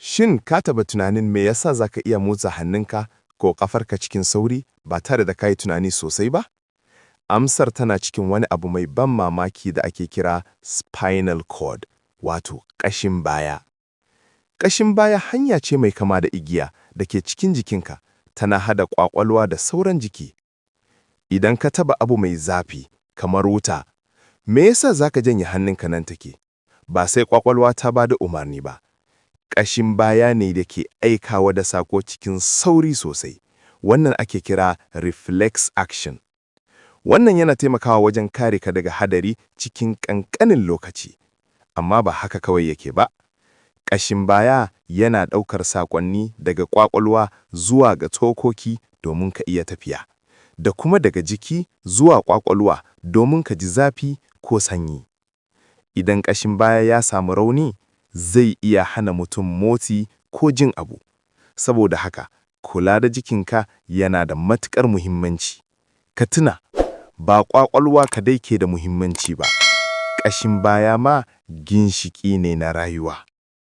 Shin ka taɓa tunanin me yasa za ka iya motsa hannunka ko ƙafarka cikin sauri ba tare da ka yi tunani sosai ba? Amsar tana cikin wani abu mai ban mamaki da ake kira spinal cord, wato ƙashin baya. Ƙashin baya hanya ce mai kama da igiya da ke cikin jikinka, tana haɗa ƙwaƙwalwa da sauran jiki. Idan ka taɓa abu mai zafi, kamar wuta, me yasa za ka janye hannunka nan take? Ba sai ƙwaƙwalwa ta ba da umarni ba. Ƙashin baya ne da ke aikawa da sako cikin sauri sosai. Wannan ake kira reflex action. Wannan yana taimakawa wajen kare ka daga hadari cikin ƙanƙanin lokaci. Amma ba haka kawai yake ba. Ƙashin baya yana ɗaukar saƙonni daga ƙwaƙwalwa zuwa ga tsokoki domin ka iya tafiya, da kuma daga jiki zuwa ƙwaƙwalwa domin ka ji zafi ko sanyi. Idan ƙashin baya ya samu rauni, zai iya hana mutum motsi ko jin abu. Saboda haka, kula da jikinka yana da matuƙar muhimmanci. Ka tuna, ba ƙwaƙwalwa kadai ke da muhimmanci ba, ƙashin baya ma ginshiƙi ne na rayuwa.